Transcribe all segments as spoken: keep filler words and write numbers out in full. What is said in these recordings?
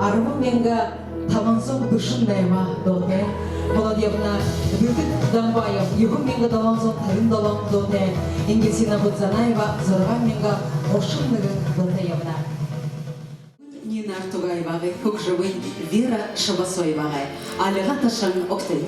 Арбан мянга табан зуун дүшэн найма дуутай. Мүнөөдэр ябана Бэлиг Дамбаев, юһэн мянга долоон зуун табин долоон дуутай. Ингисина Будзанаева, зургаан мянга гушан нэгэн дуутай ябана. Нина Артугаевагай хүгжэмынь Вера Шабасоевагай «Альга ташан угтая».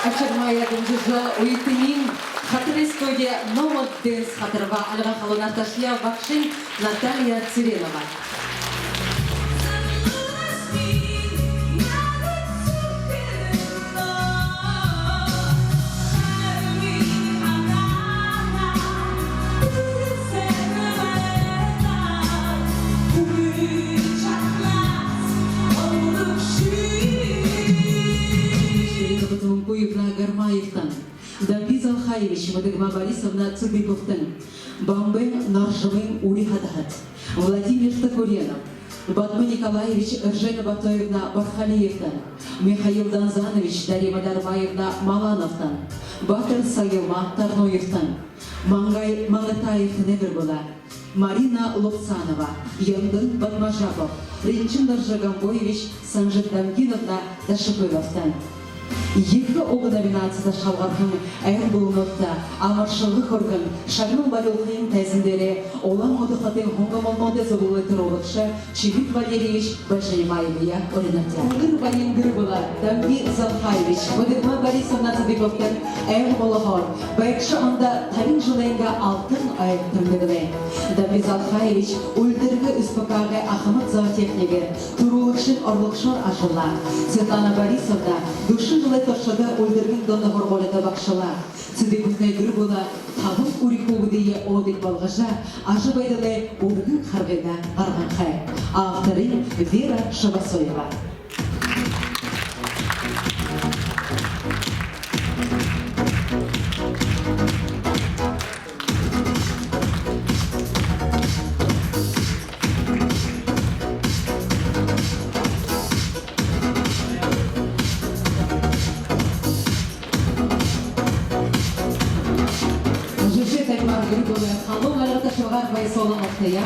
Ачармаяа дэмжэжэ, үетэнэй хатарай студи «Номад Дэнс» хатарба. Альга халуунаар ташая багшань Наталья Цыренова. Ширина Батомункуевна Гармаевтан, Дамби Залхаевич, Модыгма Борисовна Цыдыповтан, Бамбайн Наржамын үри хадаһад Владимир Токуренов, Бадма Николаевич, Эржена Батоевна Бархалиевтан, Михаил Данзанович, Дарима Дарбаевна Малановтан, Батыр Сагилма Тарнуевтан, Мангай Мангатаевтанай гэр бүлэ, Марина Лубсанова, Янгын Бадмажапов, Ринчин-Доржо Гомбоевич, Санжид Дамдиновна Дашипуевтан. Ехэ уг номинацида шалгарһан айн бүлэнүүдтэ амаршалга хүргэн, шагнал барюулхын тайзан дээрэ Улаан-Үдэ хотын һунгамалнуудай зүблэлэй түрүүлэгшэ Чимит Валерьевич Бальжинимаевые уринабди. Үнэр баян гэр бүлэ Дамби Залхаевич, Модыгма Борисовна Цыдыповтан айн болоһоор байгша ондо табин жэлэйнгээ алтан ой тэмдэглээ. Дамби Залхаевич Үльдэргэ СПК-гай ахамад зоотехнигээр, түрүүлэгшын орлогшоор ажаллаа. Светлана Борисовна дүшэн жэлэй туршада Үльдэргын дунда һургуулида багшалаа. Цыдыповтанай гэр бүлэ табан үри хүүгэдые өөдэг болгожо, ажабайдалай үргэн харгыда гарганхай. Авторынь Вера Шабасоева. Жэжэ тайпаар гэр бүлэ халуун альга ташалгаар баясуулан угтая.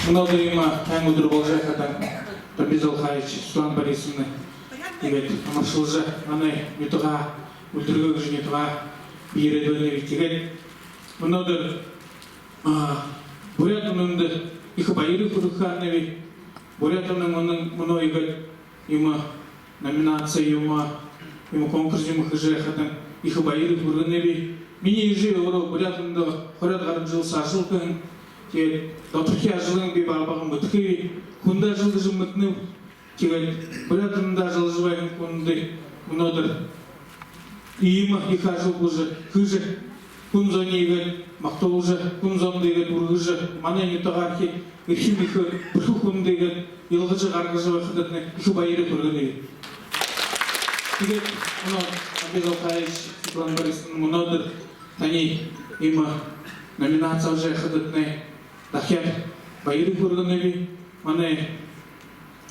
Мүнөөдэр иимэ һайн үдэр боложо байхадань, Дамби Залхаевич, Светлана Борисовна, иигээд амаршалжа, манай нютагаа, Үльдэргэ гэжэ нютагаа бии ерээд байнаб. Тиигээд мүнөөдэр, а, Буряад үнэндэ ехэ баяр хүргэхэ һананаб. Буряад үнэн мүнөө, мүнөө иигээд иимэ номинаци юумэ, иимэ конкурс юумэ хэжэ байхадань ехэ баяр хүргэнэб. Минии эжы өөрөө Буряад үнэндэ хорёод гаран жэл соо ажаллаһан. Тиигээд доторхи ажалынь би бага бага мэдэхэб. Хүндэ ажал гэжэ мэдэнэб. Тиигээд Буряад үнэндэ ажаллажа байһан хүндэ мүнөөдэр иимэ ехэ ажал хэжэ, хэжэ, хүн зониие иигээд магтуулжа, хүн зондо иигээд үргэжэ, манай нютагаархи эрхим ехэ бэрхэ хүндэ иигээд илгажа гаргажа байхадатнай ехэ баяр хүргэнэб. Тиигээд мүнөө Дамби Залхаевич, Светлана Борисовна, мүнөөдэр таниие иимэ номинаци абажа байхадатнай дахяад баяр хүргэнэб. Манай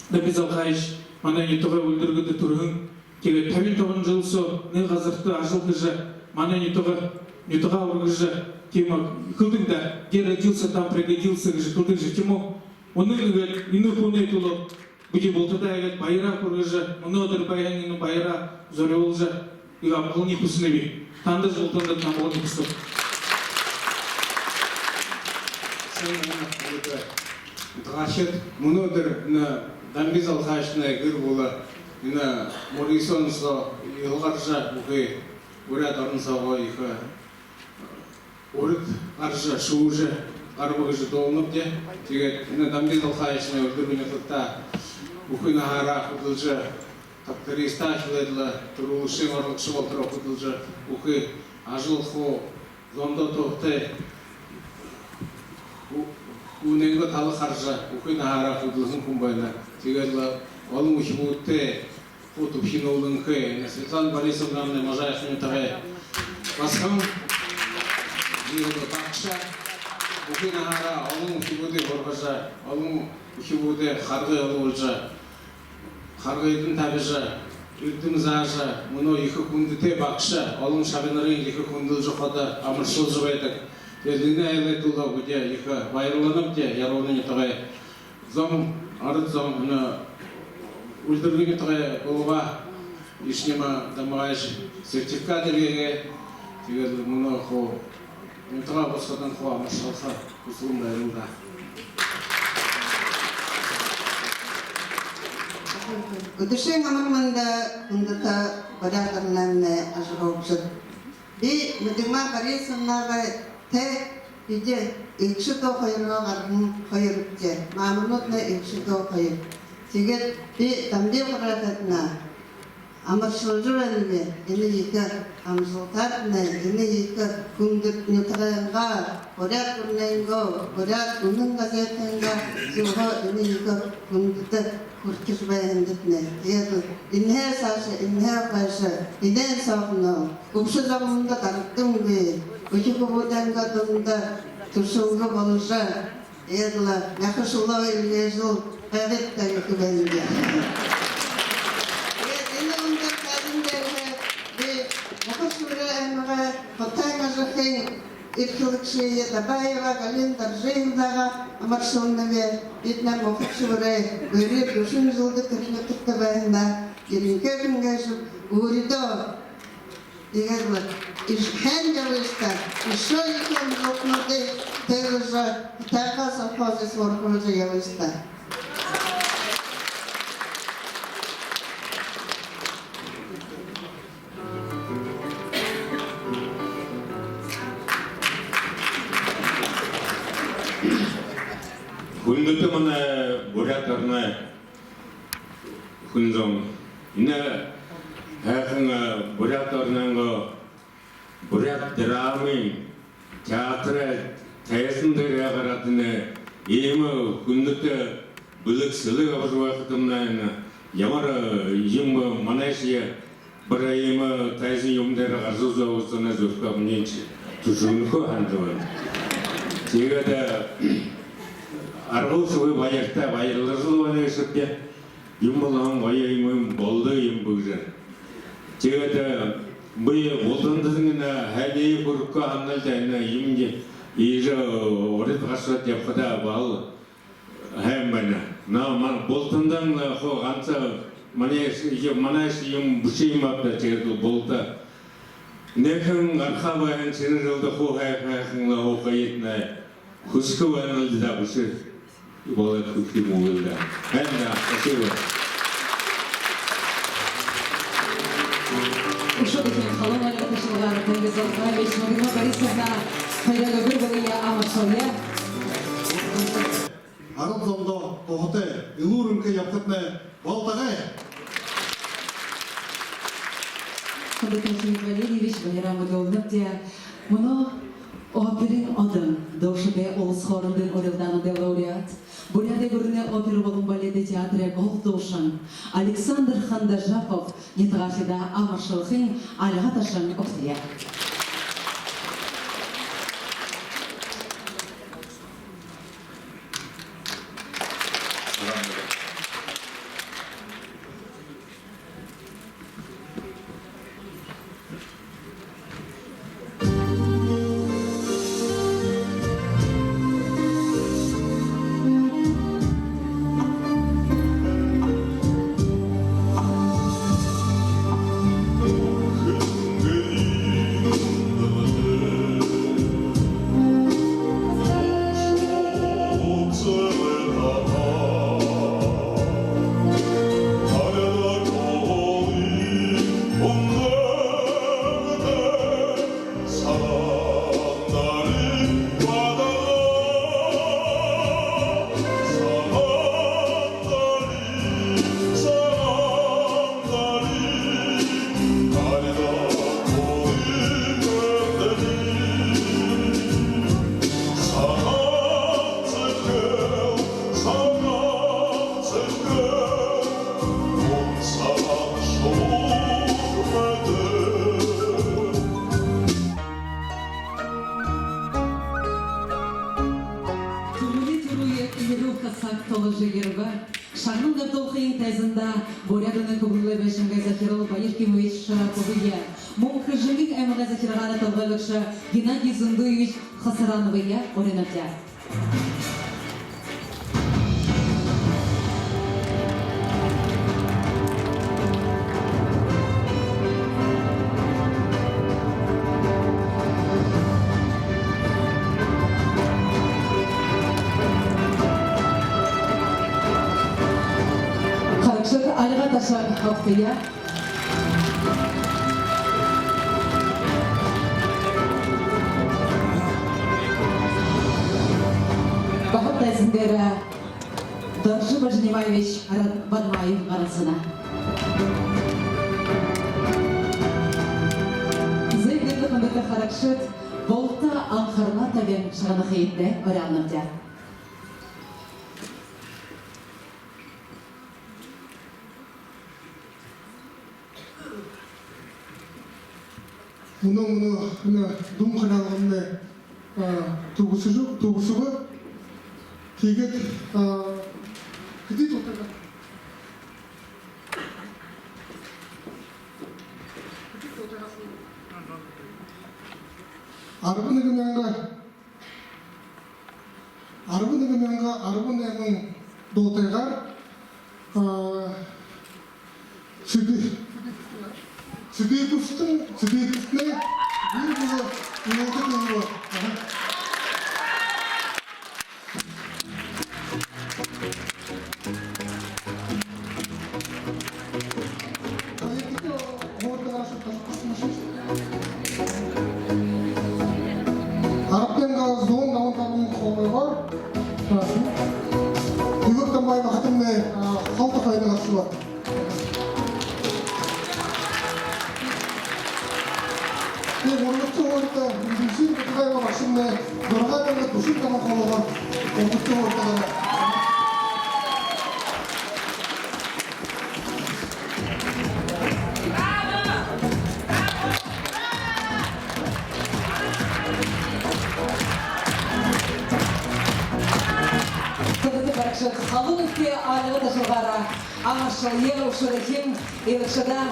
Дамби Залхаевич манай нютагай Үльдэргэдэ түрэһэн. Тиигээд табин табан жэл соо нэгэ газарта ажал хэжэ, манай нютагаа, нютагаа үргэжэ, тиимэ хэлдэг даа, где родился, там пригодился гэжэ хэлдэг ха юм гү. Үнэн иигээд энэ хүнэй түлөө бидэ бултадаа иигээд баяраа хүргэжэ, мүнөөдэр байһан энэ баяраа зорюулжа, иигээд амгалан хүсэнэб. Тандашье бултандатнай амгалан хүсэнэб. Сайн байна, хүндэтэ нютагаархид. Мүнөөдэр энэ Дамби Залхаевичнай гэр бүлэ энэ мүрысөөн соо илгаржа, бүхы Буряад орон соогоо ехэ урид гаража, шүүжэ гараба гэжэ дуулнабди. Тиигээд энэ Дамби Залхаевичнай Үльдэргэ нютагтаа бүхы наһаараа хүдэлжэ, трактористаа эхилээд лэ түрүүлэгшын орлогшо болотороо хүдэлжэ, бүхы ажал хуу зондоо туһатай, хү-, хүнэйнгөө тала хаража, бүхы наһаараа хүдэлһэн хүн байна. Тиигээд лэ олон үхибүүдтэ хуу түбхинүүлэнхэй. Светлана Борисовнамнай Можайхын нютагай басаган, иигээд багша, бүхы наһаараа олон үхибүүдые һургажа, олон үхибүүдэй харгы олуулжа, харгыдань табижа, эрдэм заажа, мүнөө ехэ хүндэтэ багша, олон шабинарынь ехэ хүндэлжэ, ходо амаршалжа байдаг. Тиигээд энэ айлай түлөө бидэ ехэ баярланабди, Яруунын нютагай зон, арад зон, энэ Үльдэргын нютагай глава Ишинима Дамбаевич сертификат эбэгээ. Тиигээд мүнөө хуу нютагаа бусахадань хуу амаршалха хүсэжэ байнаб даа. Үдэшын амар мэндэ, хүндэтэ Буряад ороноймнай ажаһуугшад. Би Мэдэгма Борисовнагай тэ, бидэ эгшэ дүү хоёрһоо гараһан хоёрбди. Мааманууднай эгшэ дүү хоёр. Тиигээд би Дамби Хурайхаднай амаршалжа байнаб. Энэ ехэ амжалтатнай, энэ ехэ хүндэтэ нютагайнгаа, Буряад гүрэнэйнгөө, Буряад үнэн газетынгаа зүгһөө энэ ехэ хүндэтэ хүртэжэ байһандатнай. Тиигээд энээнһээ саашаа, энээнһээ хойшо, энээн соохиноо үбшэ зомнай дарагдамгүй, үхи хүбүүдэйнгээ дунда түшэлгэ боложо, тиигээд лэ мяха шүлөө эльгээжэл байгыт даа гэхэ байнаб. Тиигээд энэ үндэр тайзан дээрэһээ би Мухар-Шэбэрэй аймагай Хотын ажахын эрхилэгшые Дабаева Галина Доржиевнагаа амаршалнаб. Бидэнэй Мухар-Шэбэрэй үри дүшэн жэлдэ тэрэ нютагта байһандаа ерэнхэй хүн гээшэб, үри даа. Тиигээд лэ иш-, һайн ябыш даа, ещё ехэ амжалтануудые тэрэжэ, тайга совхозые һургуулжа ябыш даа. Хүндэтэ манай Буряад ороноймнай хүн зон. Энэ һайхан, э, Буряад оронойнгоо Буряад драмын театрай тайзан дээрэ гараад, энэ иимэ хүндэтэ бэлэг сэлэг абажа байхадамнай, энэ ямар, э, юм бэ, манайшье бэрхэ иимэ тайзан юумэн дээрэ гаража үзөө һаамнай зүрхөө мүнөө түшэнхөө һанажа байна. Тиигээд, э, аргагүй баяртай, баярлажал байна гээшэб даа. Юм болоһон гоё юм, юм болодог юм бэ гэжэ. Тиигээд, э, Би бултандань энэ һайниие хүргэхэ һанал даа, энэ юумэндэ иигэжэ урид гаража ябахада баһал һайн байна. Но ман-, бултандань хуу ганса манай ш-, е-, манай шэнги юумэ бэшэ юм ааб даа, тиигээд лэ булта. Нэгэн гараха байһан шэнэ жэлдэ хуу һай-, һайхан лэ һуухыетнай хүсэхэ байнал даа, бэшэ болоод хүдэлхэ юм гү даа. Һайн даа, спасибо. Үшөө дахин халуун альга ташалгаар тэнгэри залхааб Шамбина Борисовна хоёрые гэр бүлые амаршалая. Арад зондоо туһатай, элүүр энхэ ябахатнай болтогой. Хүндэтэ Шамбин Валерьевич, баяраа мэдүүлнэбди. Мүнөө оперын одон, дуушадай уласхоорондын урилдаануудай лауреат, Буряадай гүрэнэй опера болон баледэй театрай гол дуушан Александр Хандажапов нютагаархидаа амаршалхын альга ташан угтая. Түрэлэй түрүү эрилхэ саг туложо ерэбэ. Шагнан габдуулхын тайзанда Буряадай хүбэлэй байшангай захирал Баир Кимович Шараповые, мүн Хэжэнгын аймагай захиргаанай толгойлогшо Геннадий Зундуевич Хасарановые уринабди. Харагшад, альга ташан угтая. Баһа тайзан дээрэ Доржи Баженимаевич Ра-, Бадмаев гаралсана. Зай, гэртэ хүндэтэ харагшад, булта анхаралаа табин шагнахыетнай уряалнабди. Мүнөө, мүнөө энэ дуун харалгамнай, а, түгэсэжэ, түгэсэбэ. Тиигээд, а, хэды дуутай гараа? Хэды дуутай гараа? Арбан нэгэн мянга Арбан нэгэн мянга арбан найман дуутайгаар, а, Цыдыпов-, Цыдыповтан, Цыдыповтанай гэр бүлэ, уулзаад байна. Аха. Арбан мянга зуун далан табан холбоогоор, а, Ивар Дамбаев багшамнай, а, холто хоёрто гарашаба. Тиигээд гурбадахи һуурида Эльвира Батугаева багшамнай зургаа мянга дүшэн табан холбоогоор гурбадахи һуурида гараа. Хүндэтэ харагшад, халуун үгтэй альга ташалгаараа амаршалая. Үшөө дахин илагшадаа.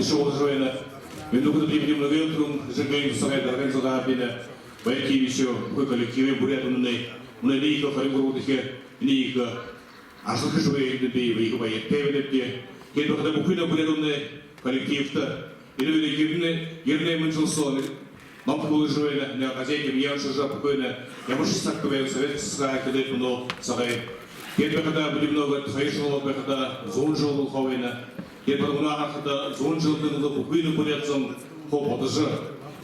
Шоу жойна. Минии нүхэд, бидэ мүнөө түрүүн жэгэн сагай даргын зугаа бэшэ. Баяр тиимэ шуу бүхы коллективэй, «Буряад үнэнэй». Мүнөө ехэ хорин гурбадахи, энэ ехэ ажал хэжэ байһандаа би ехэ баяртай байнаб. Тиигээд байхадаа бүхы энэ «Буряад үнэнэй» коллективтэ энэ үедэ ерэн, ерэн найман жэл соо ном түүлжэ байна, энэ газетэ юм уншажа, бүхы энэ ямаршье сагта байһан, Советскэ сагһаа эхилээд мүнөө сагай. Тиигээд байхадаа бидэ мүнөө гээд хоёр жэл болоод байхадаа зуун жэл болохо байна. Тиигээд мүнөө харахада зуун жэлдэ мүнөө бүхы энэ буряад зон хуу бодожо,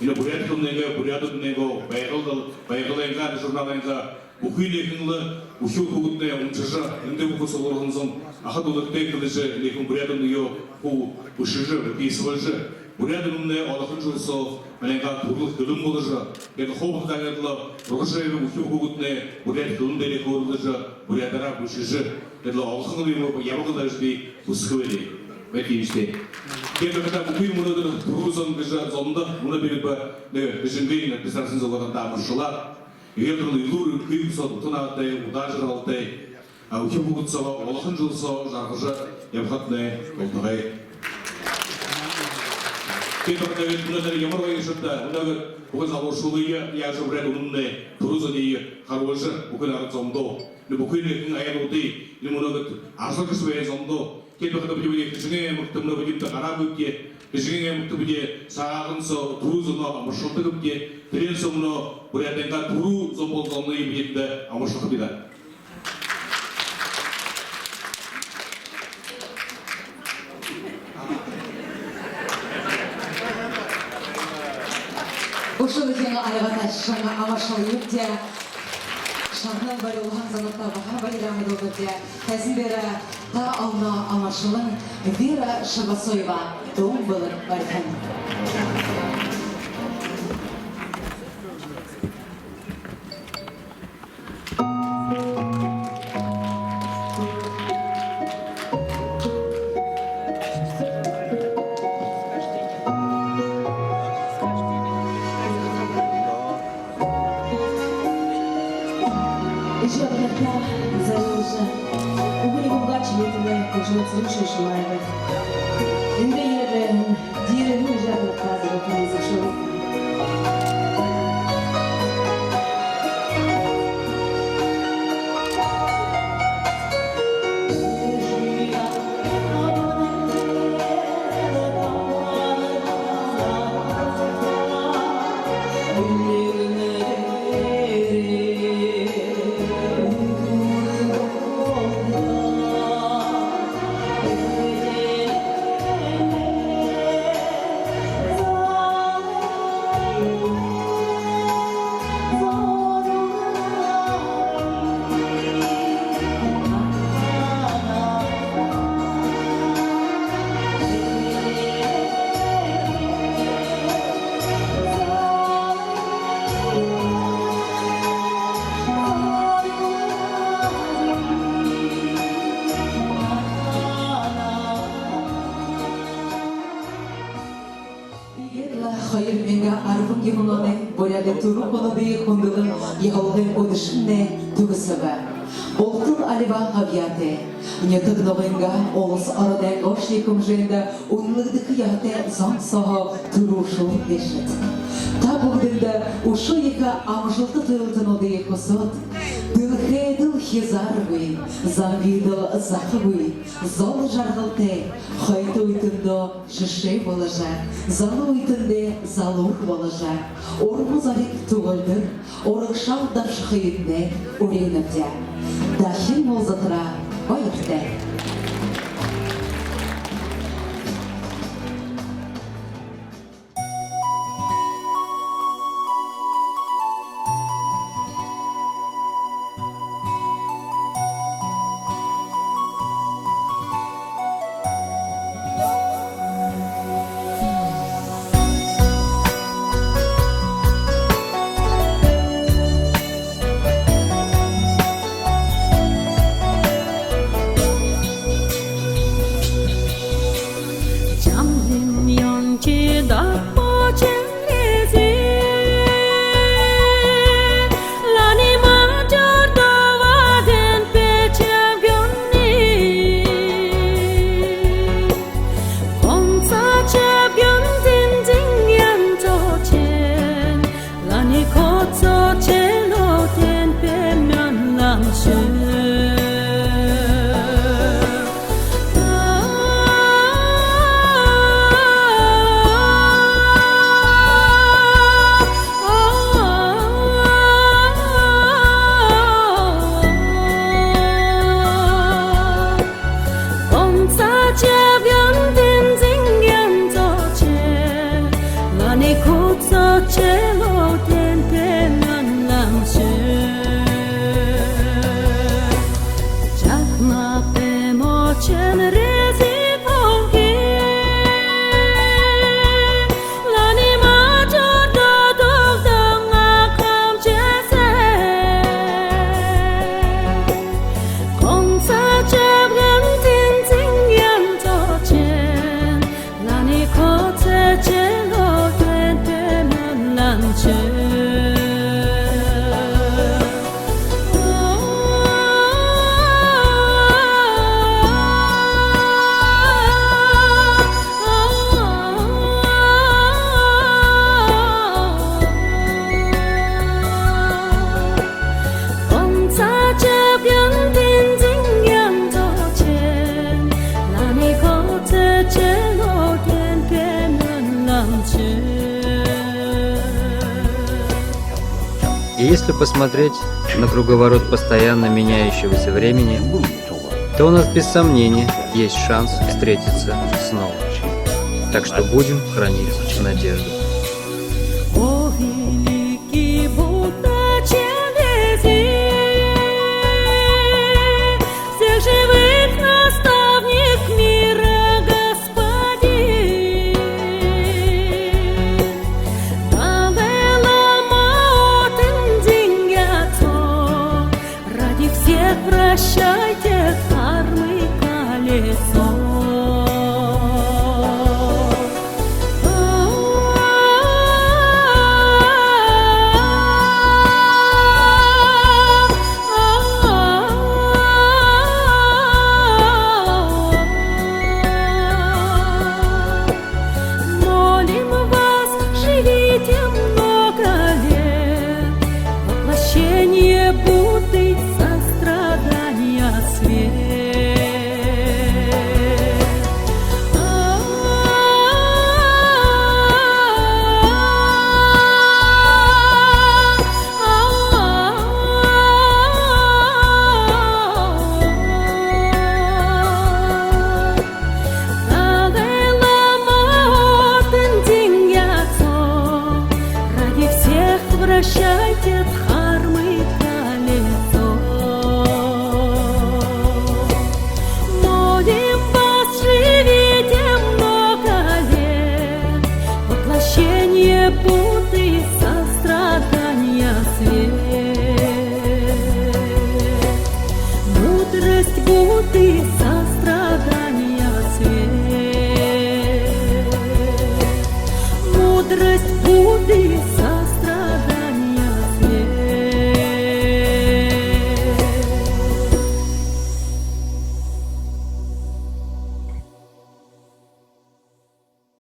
энэ «Буряад үнэнэй», «Буряад үнэнэй» Байгал, Байгалайнгаа, журналайнгаа бүхы энээхэн лэ үхибүүд хүүгэднай уншажа, эндэ бүхы сугларһан зон аха дүүнэртээ хэлэжэ, энээхэн «Буряад үнэн» юу хуу бэшэжэ, бэкисбэлжэ, «Буряад үнэн» олохон жэл соо манайнгаа түрэл хэлэн боложо, тиигээд хуу бэдэ даа гээд лэ ургажа ябаа үхибүүд хүүгэднай буряад хэлэн дээрэ хөөрэлдэжэ, буряадаараа бэшэжэ, тиигээд лэ олохон юм ябаг лэ гэжэ би хүсэхэ байнаб. Бэд юм шэ. Тиигээд байхадаа бүхы мүнөөдэр түрүү зон гэжэ зондо мүнөө би бэшэнгын, бисарсан зугаалганда амаршалаад, иигээд лэ элүүр энхэ, хүсэ, утын наһатай, удаан жаргалтай, а, үхибүүд соо олохон жэл соо жаргажа ябахатнай болтогой. Тиигээд мүнөөдэр ямар гоё шуу даа, мүнөөдэр бүхы залуушуулые яажа «Буряад үнэнэй» түрүү зониие харуулжа, бүхы арад зондоо, энэ бүхы энээхэн аянуудые, энэ мүнөө гээд ажал хэжэ байһан зондоо. Тиигээд байхадаа бидэ Хэжэнгын аймагта мүнөө бидэ гараабди. Хэжэнгын аймагта бидэ Сагаалган соо түрүү зоноо амаршалдагбди. Тэрээн соо мүнөө Буряадайнгаа түрүү зон болоһон зониие бидэ амаршалхабди даа. Үшөө ехэ альгатайшан амаршалнабди. Шагнан барюулһан зондо баһа баяраа мэдүүлнэбди. Тайзан дээрэ та олоной амаршалан Вера Шабасоева, «Дуун бэлэг» орхин. Эжы абгайтаа зорюулжа, үгэ нэгэ угаач юумэ хүгжөөлжэ шэлэе. Эндэ ерээд, дээрэнь эжы абгайтаа зорюулжа шэлэе. Иигээд лэ хоёр мянга арбан юһэн оной Буряадай түрүү хүнүүдые хүндэлэн ябуулгын үдэшэмнай түгэсэбэ. Бултан альбаа габьяатай, нютаг нугынгаа, улас ородойнгоошье хэмжээндэ үнэлэгдэхэ ёһотой зон сооһоо түрүүшүүл гээшэт. Та бүгэдэндэ үшөө ехэ амжалта туйлалтануудые хүсөөд, дэлхэйдэл хизааргүй, замбидал захагүй, зол жаргалтай, хойто үетэндөө жэшээ боложо, залуу үетэндээ залуур боложо, урма зориг, түгэлдэр урагшаа дабшахыетнай үреэнэбди. Дахин уулзатараа баяртай. И если посмотреть на круговорот постоянно меняющегося времени, то у нас без сомнения есть шанс встретиться снова. Так что будем хранить надежду. Ради всех вращайте храмы колесо. Молим вас, живите много лет, воплощение Будды, сострадания свет. Ради всех вращайте дхармы колесо. Молим вас, живите много лет, воплощение Будды.